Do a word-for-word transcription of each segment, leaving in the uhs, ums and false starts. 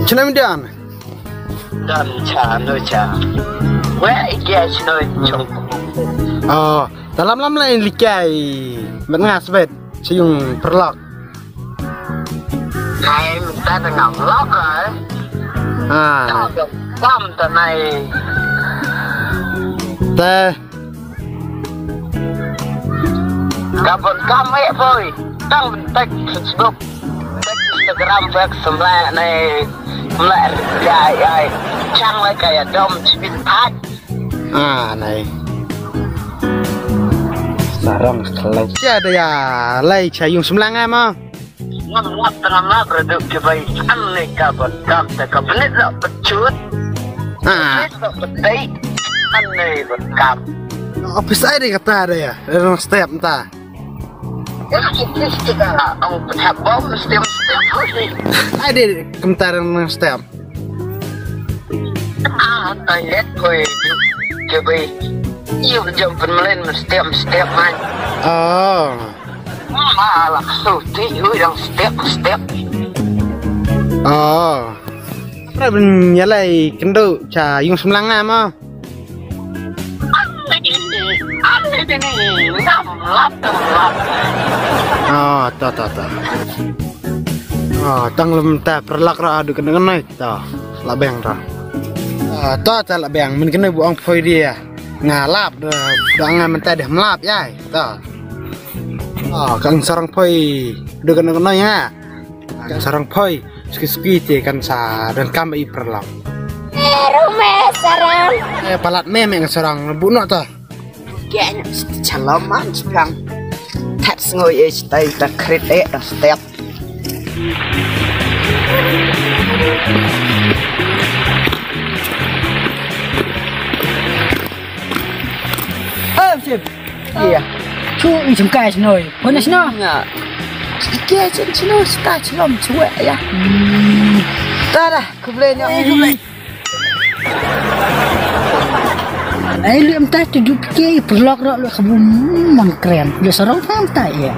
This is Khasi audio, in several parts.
Chna mi dan. Dan cha no cha. Wei i kia chna chong. Oh, dalam lam lain likai. Met nga sbet. Chiyung perlok. Nai, ta da ngam lok ai. Ah. Ta da kam ta nai. Te. Ka bon kam eh boy. Tang ben tek Facebook. Tek Instagram, Facebook, semlak nai. Semlak ai ai. Chang lai kaya dom chibit pat. Ah, nai. Sarong kalau. Sia da ya, lai cha yung semlang ai ma. Ngam ngap tengah ngap redup ke bai. Anne ka bot kam te ka benit la pechut. Ah. Benit la petai. Anne bot kam. Apa sai de kata da ya? Rong step ta. Ya, itu kita. Ang pecah bom, step, step. Ai de kemtar rong step. Ah, toilet koi. Ke bai. Iyo jom pen melen step step man. Oh. Malah suti yu yang step step. Oh. Pra ben yalai kendu cha yung semlang ah ma. Anne ini, anne ini, ngam lap, ngam lap. Oh, ta ta ta. Ah, tang lem ta perlak ra adu kena kena ta. Labeng ta. Ah, ta ta labeng men kena bu ong poi dia. Nga lap da da nga menta deh melap ya. Ta. Ah, kang sarang poi du kena kena ya. Kang sarang poi suki suki te kan sa dan kam i perlak. Eh, rume sarang. Eh, palat me me sarang bu no ta. Keng chalaman chpang. Tat sngoi eh stai ta krit eh da step. Eh, sip. Iya. Chu i chungkai snoi. Kona sno. Nga. Ke chen sno sta chlom chwe ya. Tara, kuble nya. Ai lem ta tu dup ke perlok ro lo khabu mang kren. Lo sarong pam ta ya.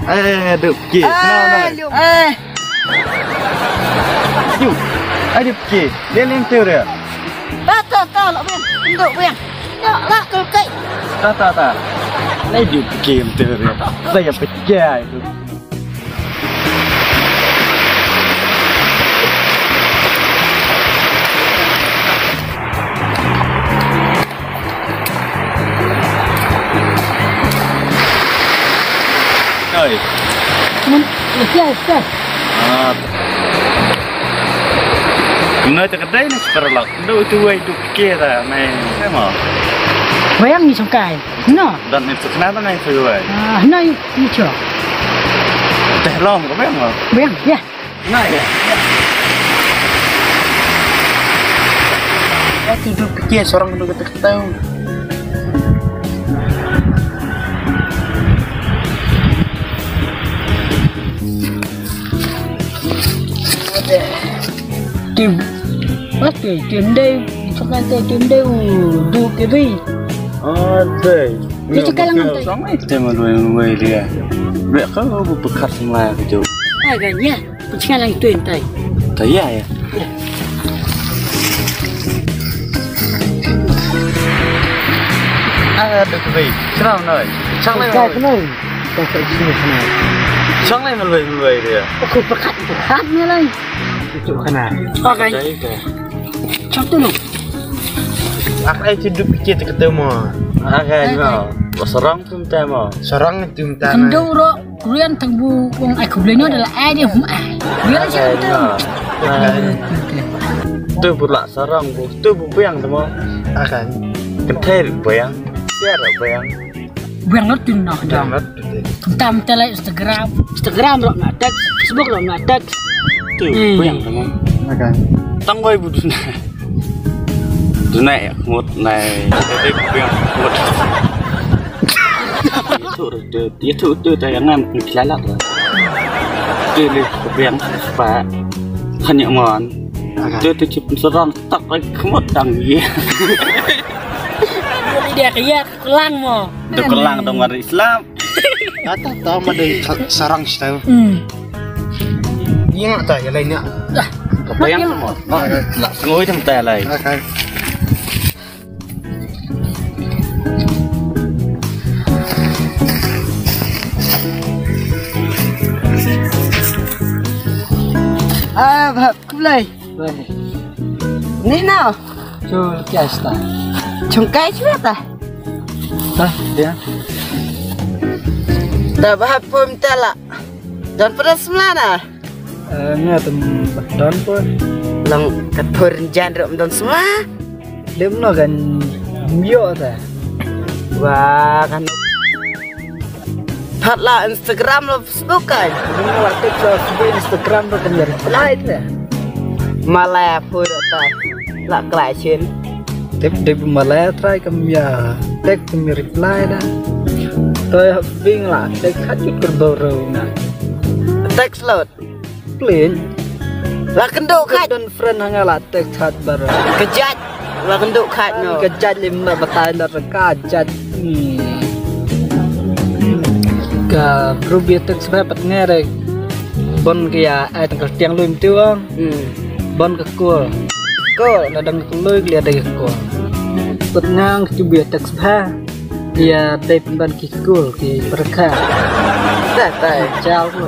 Eh, dup ke. Kenal, kenal. Eh. Yu. Ai dup ke. Dia lem tu dia. Ta ta ta lo ben. Nduk ben. Ya, la kul kai. Ta ta ta. Ai dup ke tu dia. Saya pecah itu. Oi. Mun, sia, sia. Ah. Nai ta kadai na sekarang lak. Ndu tu wai tu kira nai. Ema. Wayang ni sukai. No. Dan itu kenapa nai tu wai? Ah, no, ni cho. Teh long ko bang. Bang, ya. Nai ya. Aku tu fikir seorang kena kata kata. Tim. Pasti tim dei, sekarang tim dei u du ke bi. Ade. Ni sekarang ngai. Sama itu malwai malwai dia. Bek kalau bu pekat semua gitu. Agaknya, sekarang itu entai. Taya ya. Ada tu bi. Kenal noi. Chang lai malwai. Kenal. Chang lai malwai malwai dia. Aku pekat pekat ni lai. Itu kana. Okay. Chak tu lu. Ak ai tu dup kit ke tu mo. Ak ai mo. Serang tu mo. Serang tu mo. Kendu ro. Kurian tang bu wong ai kublai no dalam ai dia. Kurian siapa tu? Tu bu lak serang bu. Tu bu biang tu mo. Ak ai. Kentai biang. Siapa biang? Biang lot tin noh dong. Tam tele Instagram. Instagram lot na text, Facebook lot na text. Tu biang tama. Makan. Tang wai bu duna. Duna ya mut nai. Jadi biang mut. Itu tu, itu tu tayangan kelala. Tu ni biang spa. Hanya mon. Tu tu cip serang tak lagi kemut tang ye. Yak yak lang mo. Dok lang dong war Islam. Kata tau ma dei sarang style. Hmm. Nya ta ya lain nya. Dah. Kebayang mo. Nak ngoi tem ta lai. Okay. Ah, bah, khublei. Ni na. Chul kya sta. Chungkai chua ta. Ta dia. Da bah pum tala. Dan pada semlana. Eh, nga tem don pun. Lang kat pur jan rum don semla. Dem no kan myo ta. Wah kan. Phat la Instagram la Facebook kan. Dem no la tik sa Facebook Instagram ro kan reply ta. Malaya pur ta. La klai chin. Tip dip malaya try kam ya. Tik kam reply da. Toy bing la tik khat jut kerbau ro na. Text lot. Plain. La kynduh khat. Don friend hanga la text khat bar. Kejat. La kynduh khat no. Kejat lim la batai la kejat. Hmm. Ka bru bia text ba pat ngere. Bon kya ai tang tiang lui mtiu ang. Hmm. Bon ka kul. Kul. La dang lui klia dei ka kul. Pat ngang chu bia text ba. Ïa dei pynban ki kul ki pyrkhat. Ta ta. Jal ko.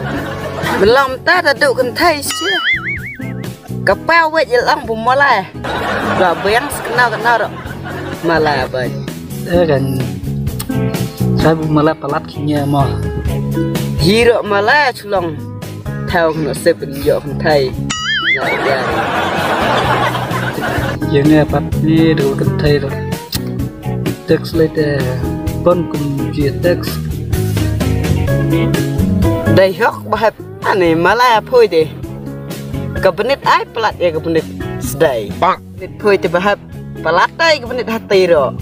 Belum ta ta duk kynthei shi. Ka pa wet ïa lang bu malai. Ba biang skna kna ro. Malai bai. Eh kan. Sai bu malai palat ki nya mo. Hi ro malai chulong. Thau kna sep ïa kynthei. Ïa ïa. Ïa ne pat ni duk kynthei ro. Text lei te pon kum ji text. Dei hok ba hap ani malai a phui de. Ka benit ai plat ya ka benit sdai. Benit phui te ba hap plat ai ka benit hati ro.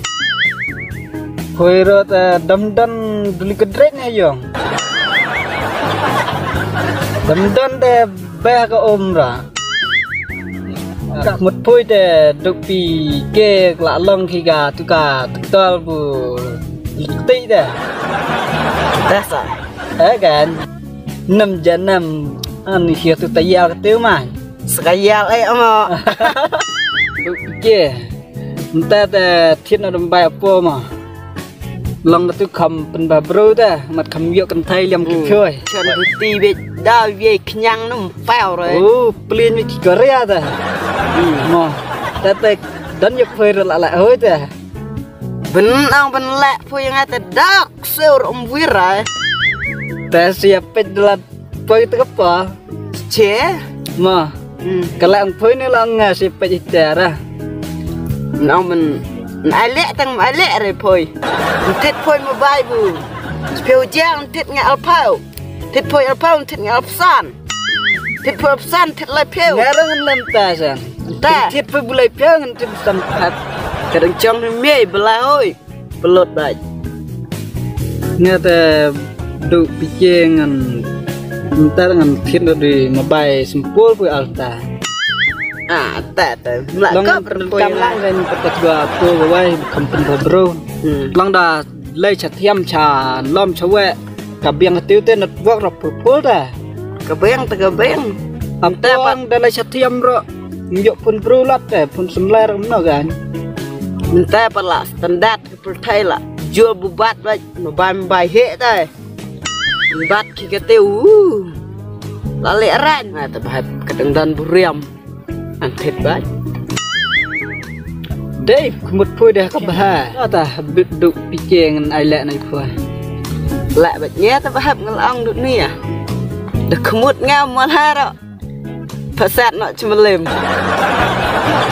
Phui ro te dam dan duli kedrek ne yong. Dam dan te beh ka um ra. Ka mut phui te duk pi ke la long ki ga tu ka tu tol bu ti de. Dasa. Eh kan. Nam janam an hi tu tayal tu man. Sekayal eh ama. Duk pi ke. Nta te thied na dum bai apo ma. Long ka tu kham pynbha bru te mat kham yok kynthei liam ki phoi. Chan bu ti be da ye khñiang num pau re. Oh, plin mi ki Korea te. Mo. Te te dan yok phoi re la la hoi te. Ben ang ben lek phoi ngai te dak seur um wir ai. Te siap pet delat. Poi te ka pa. Che. Ma. Hmm. Ka la ang poi ne la nga si pet itara. Nang men. Nai lek tang ma lek re poi. Ntit poi ma bai bu. Pio jang ntit nga alpau. Ntit poi alpau ntit nga alpsan. Ntit poi alpsan ntit lai pio. Ngarang lem ta san. Ta. Ntit poi bulai pio ntit san pat. Kadang chong ni mei belai hoi. Pelot dai. Nga te du pike ngan ntar ngan thin di mabai sempul pui alta. Ah, ta ta. Mla long ka perpoi kam lang kan perkat gua tu gawai bukan penrobro. Hmm. Long da lei cha thiam cha lom cha we. Ka biang tiu te network ro pul pul da. Ka biang te ka biang. Am te pat da lei cha thiam ro. Njuk pun bru lat te pun semler no kan. Mynta pat la standard. Pyrthei la jur bubat bad mabai mabai heh tai. Bat ki kate u la leh ran. Na ta bahat ka dang dan buriam. An thet bad. Dei khmut phui deh ka baha. Ta bit duk pike ngan ai leh nai phui. Leh bad nya ta bahat ngal ong duk ni ah. Da khmut nga mal haro. Pasat no chmalem.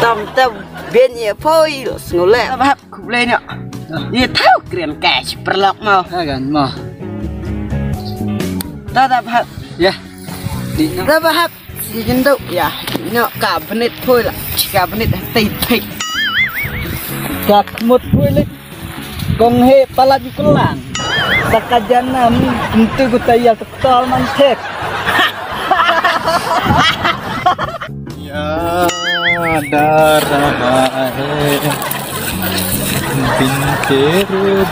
Tam tam ben ye poi sngule. Bahap kuble no. Ye thau kren cash perlok mo. Agan mo. Tada bahap. Ya. Di no. Tada bahap. Di jenduk ya. No kabinet poi la. Kabinet hati pik. Ka khmut poi lik. Kong he palat ju kelang. Saka janam entu ku tayal tektal man thek. Ya darah he. Bin tere.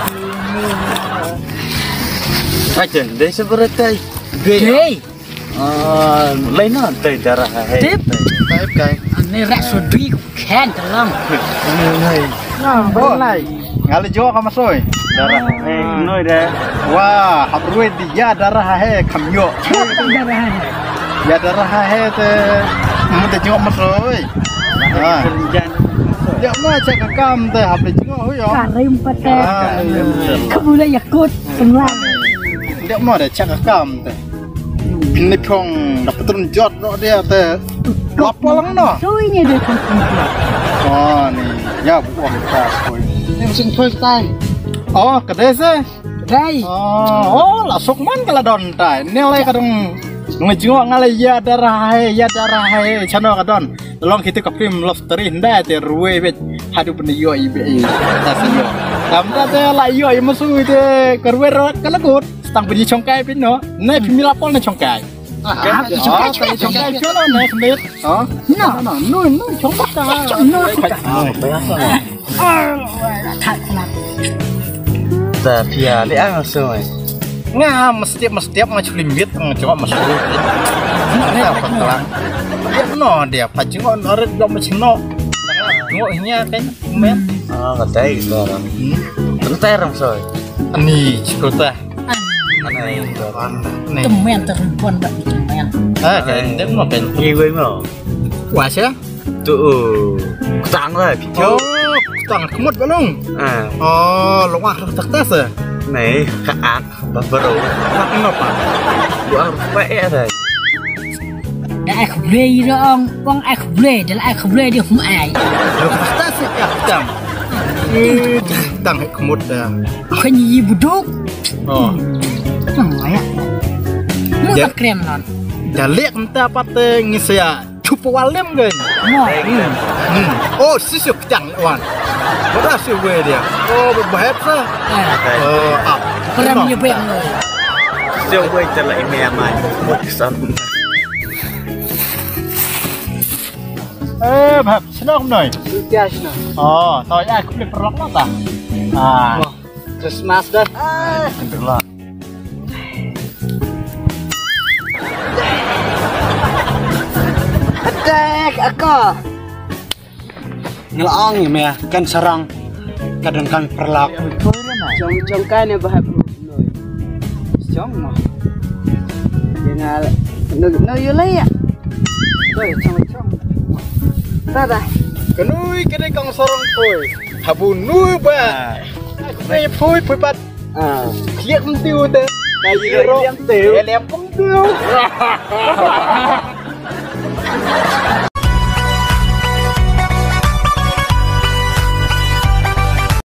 Aja, dei seberetai. Dei. Ah, lain na dei darah hai. Tip. Tip kai. Ani rak sudri ku khen telang. Nah, berlai. Ngali jo ka masoi. Darah hai noi deh. Wah, hap rue di ya darah hai kam yo. Darah hai. Ya darah hai te. Mu te jo masoi. Ah. Ya mo cha ka kam te hap le jo hu yo. Karim pate. Ah, iya. Kabula yakut semlang. Ya mo de cha ka kam te. Phin ne phong da patron jot ro dia te. Lap lang no. Soi ni de. Oh ni. Ya bu ong ta soi. Ni mesin soi tai. Oh, kedai se. Kedai. Oh, oh, la sok man ka la don tai. Ni lai ka dong. Ngi jingok nga la ya darah hai, ya darah hai. Chano ka don. Long kita ka film love story hynda te rue bet. Hadu pun yo i be. Ta se yo. Kam ta te la yo i masu te ka rue ro ka la kut. Stang pun chongkai pin no. Ne pin mi la pol ne chongkai. Ah, chongkai, chongkai, chongkai, chongkai, chongkai, chongkai. Ha? No. No, no, no, chongkai. No. Ah, biasa. Ah, tak kenal. Ta pia le ang soi. Nga mesti, mesti nga chuli mit nga chongkai mesti. Nga tak kenal. Dia no dia pacing on orit belum mesti no. Tengok nya kan. Men. Ah, katai kita orang. Hmm. Tentang soi. Ni, cerita. Anai. Anai. Temen terhubung bak temen. Ah, kan dia mau kan. Iwe mau. Wah, sia? Tu, uh, kutang lah, video. Oh, kutang kemut balong. Ah. Oh, lo wah tak tas eh. Nei, kaat, baru. Nak kenapa? Gua harus pakai ya, saya. Da ai khublei ïa ong, ong ai khublei, da la ai khublei dei hum ai. Lo ka ta se ka tam. Eh, tang he kmut da. Khublei buduk. Oh. Tang ïa. Mu ta krem non. Da lek nta pat te ngi se ïa. Chupa walem gen. Mo. Hmm. Oh, si se ktang wan. Bada se we dia. Oh, bahep sa. Oh, ap. Peram ïa bek. Se we te la ime amai. Mo kisan. Eh, bab, shnong noi. Tia shnong. Oh, to ya ku le perlok lo ta. Ah. Christmas dah. Alhamdulillah. Attack aku. Ngelang me kan sarang kadang kan perlak. Chong chong kan ya bahap. Chong mo. Jangan no no yulai ya. Chong chong. Bye bye. Kenui kene kang sarang koi. Habu nui ba. Nui pui pui pat. Ah. Kliak mtiu te. Kayu ro. Kliak mtiu. Kliak mtiu.